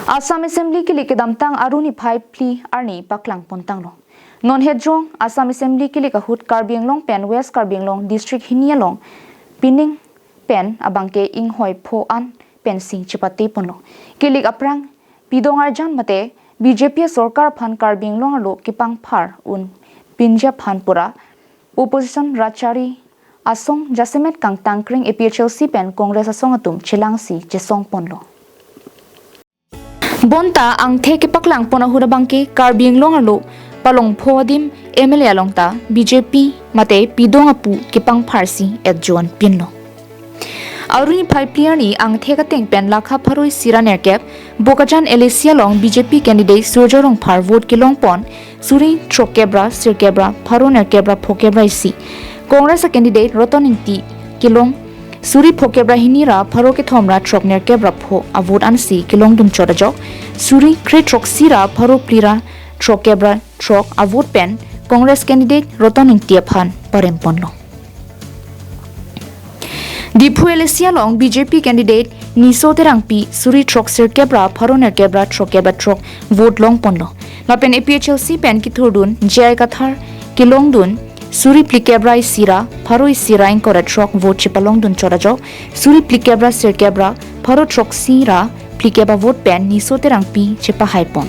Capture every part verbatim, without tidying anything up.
Assam Assembly kilik kedamtang Aru niphai phli arni paklang pontanglo. Non het jong Assam Assembly kilik ahut Karbi Anglong pen West Karbi Anglong district hini along pining pen abangke inghoi pho an pensi chepate ponlo. Kilik aphrang pidong arjan mate B J P sorkar aphan Karbi Anglong arlo kepangphar un pinji aphan pura opposition rachari asong jasemet kangtangkring A P H L C pen Congress asong atum chelangsi chesong ponlo. Bonta angthek kepaklang pon ahut abangke Karbi Anglong arlo palong pho adim M L A along ta B J P mate pidong apu kepangpharsi et juan pinlo. Aru niphai phli arni angthek ateng pen lakha pharo isi ra nerkep Bokajan L A C along B J P candidate Surjo Rongphar vote kelong pon suri throkkep ra sirkep ra pharo nerkep ra phokep ra isi. Congress a candidate Roton Ingti kelong suri phokep ra hini ra pharo kethom ra throk nerkep ra pho a vote ansi kelongdun chot ajok suri kre throksi ra pharo phli ra throkkep ra throk a vote pen Congress candidate Roton Ingti aphan parem ponlo. Diphu L A C along B J P candidate Niso Terangpi suri throksirkep ra pharo nerkep ra throkkep ra throk vote long ponlo. Lapen A P H L C pen kithurdun J I Kathar kelongdun suri phlikep ra isi ra pharo isi ra ingkoi ra throk vote chepalongdun chot ajok suri phlikep ra sirkep ra pharo throksi ra phlikep a vote pen Niso Terangpi chepahai pon.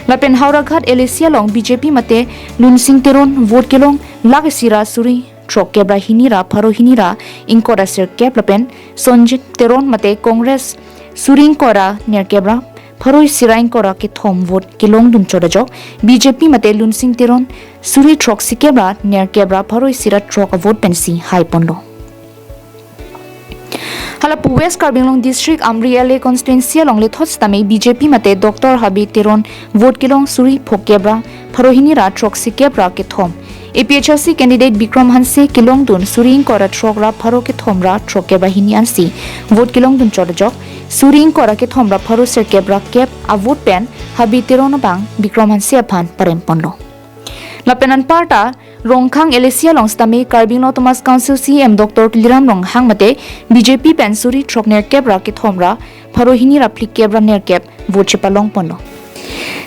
Lapen Howraghat L A C along B J P mate Lunsing Teron vote kelong lakh isi ra suri throkkep ra hini ra pharo hini ra ingkoi ra sirkep lapen Sonjit Teron mate Congress suri ingkoi ra nerkep ra pharo isi ra ingkoi ra kethom vote kelongdun chot ajok B J P mate Lunsing Teron suri throksikep ra nerkep ra pharo isi ra throk a vote pensi hai ponlo. Halapu West Karbi Anglong District Amri L A constituency along lethot sitame B J P mate Doctor Habi Teron vote kelong suri phokep ra pharo hini ra throksikep ra kethom. A P H L C candidate Bikram Hanse kelongdun suri ingkoi ra throk ra pharo kethom ra throkkep ra hini ansi vote kelongdun chot ajok suri ingkoi ra kethom ra pharo sirkep ra kep a vote pen Habi Teron abang Bikram Hanse aphan parem ponlo. Lapen anparta Rongkhang L A C along sitame Karbi Anglong Autonomous Council C E M Doctor Tuliram Ronghang mate B J P pen suri throk nerkep ra kethom ra pharo hini ra phlikep ra nerkep vote chepalong ponlo.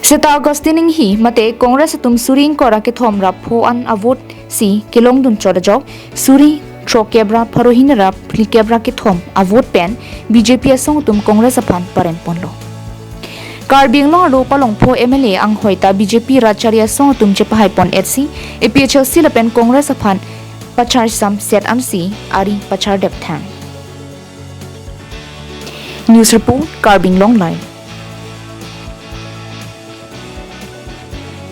Seta Augustine Inghi mate Congress atum suri ingkoi ra kethom ra pho an a vote si kelongdun chot ajok suri throkkep ra pharo hini ra phlikep ra kethom a vote pen B J P asong atum Congress aphan parem ponlo. Karbi Anglong arlo palong pho M L A anghoi ta B J P rachari asong atum chepahai pon etsi A P H L C lapen Congress aphan pachar samset ansi ari pachar dep thang. News report, Karbi Anglong Live.